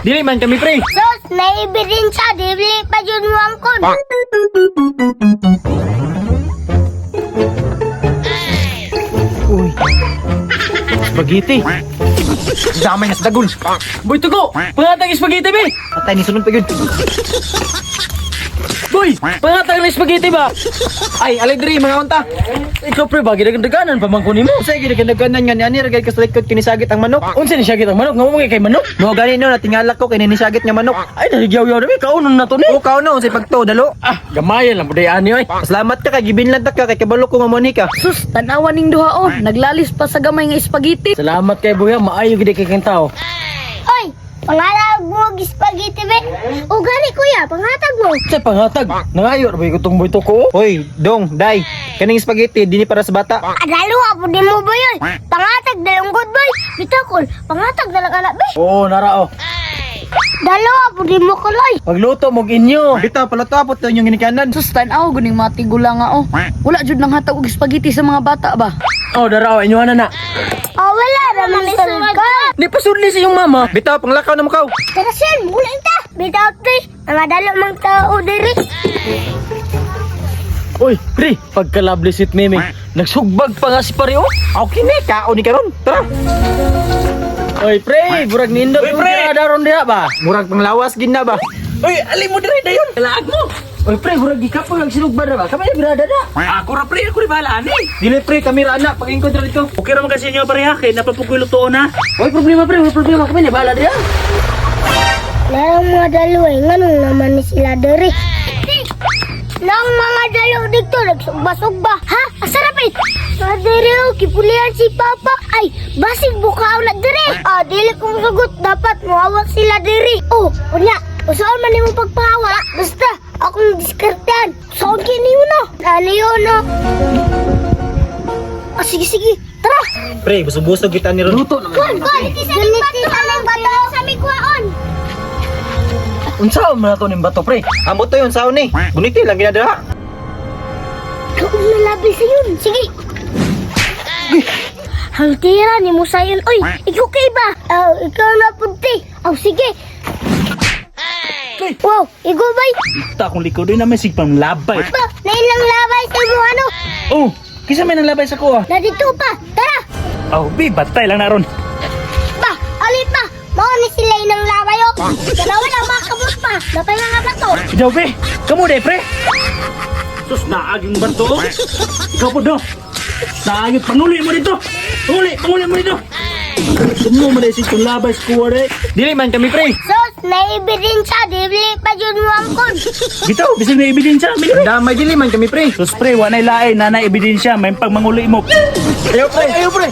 Dili man kami, pre. Sus, na ebidensya, dili pa jud mo angkon. Uy. Spaghetti. Damay na sa dagol. Boy, tugo! Pangatag spaghetti, be! Patay ni sulod pa yun. Boy! Pangatag na spaghetti ba? Ay, alay diri mga unta. Ikaw, pre, ba? Gidagdagan pa man ko nimo. Unsay gidagdagan nga ni ani ra gay kasalikod kinisagit ang manok. Unsa ni siya kitang manok? Nga mo kay manok? Mo gani no natingala ko kay nisagit nga manok. Ay, nagyaw-yaw na, be. Kaunon na to ni. O kao no unsay pagto dalo. Ah, gamayan lang po ani, oy. Salamat ka kay gibinlan ta ka kay kabalo ko nga moni ka. Sus, tanawa ning duha oh. Naglalis pa sa gamay nga spaghetti. Salamat kay Buya, maayo gid kay kang tao. Oy, pangalag mo og spaghetti be. O gani kuya, pangatag mo. Sa pangatag, nangayo ra ba ko tong boy tuko? Hoy, dong, day. Kaning spaghetti dinhi para sa bata. Adalo po di mo boy oy. Pangatag dalong good boy. Bitakol, pangatag dalang anak be. Oo, nara oh. Dalawa po di mo kuloy. Pagluto mo inyo. Bitaw paluto po to inyong ginikanan. Sus, tanaw guning mga tigula nga oh. Wala jud nang hatag og spaghetti sa mga bata ba. Oh, dara oh, inyo na na. Oh, wala raman sulod ka. Di pa sudli sa iyong mama. Bitaw panglakaw na mo kaw. Tara sen, mula ta. Bitaw pre, ang dalo mang tao diri. Uy, pre, pagka-lovely sweet meme. Nagsugbag pa nga si pare oh. Aw kini kaon ni karon. Tara. Oy, pre, burag nindot Uy, pre! yung daron diha ba? Murag panglawas gid na ba. Uy, alin mo diri dayon. Laag mo. Oy, pre, burag gikapoy ang sinugba na ba? Kami na birada na. Ako ra pre, ako rin bahala ani. Dili pre kami ra ana pag-ingkon ra dito. Okay ra man kasi inyo pareha kay napapugoy lutoon na. Oy, problema pre, wala problema kami na bahala diha. Larang mga dalo ay nganong naman ni sila diri. Nang mga dalo dito nagsugba-sugba. Ha? Asa ra pay? Sa diri oh, kipulian si Papa. Ay, basig bukaw na diri. Ah, dili kong sugot dapat muawak sila diri. Oh, unya, usaon man nimo pagpahawa. Basta akong diskartean. Saon kini mo no? Ano yun no? Ah, sige sige. Tara. Pre, busog-busog kita ni ron. Luto naman. Kon, kon. Ganiti sa aming bato sa aming kuwaon. Unsa man ato ning bato, pre? Amo to yun saon ni. Buniti lang ginadala. Kaon na labi sa yun. Sige. Ang tira ni Musa yun. Uy, ikaw kay ba? Aw, ikaw na punti. Aw, sige. Wow, ikaw bay? Ta akong likod na may sigpang labay. Ba, nailang labay sa mo ano? Oh, kinsa may nang labay sa kuha? Nandito pa. Tara. Oh, bi batay lang naron. Ba, ali pa. Mao ni sila inang labay oh. Dalawa lang mga kabot pa. Napay mga bato. Idaw pre, kamo day pre. Sus naag yung bato. Ikaw po do. Naag yung panguli mo dito. Panguli, panguli mo dito. Sumo mo day sigpang labay sa kuha day. Dili man kami pre. Sus, na ebidensya. Dili pa yun mo angkon. Bitaw, bisag na ebidensya. Bili. Damay dili man kami pre. Sus pre, wa nay lain, nanay ebidensya, may pagmanguli mo. Ayo pre, ayo pre.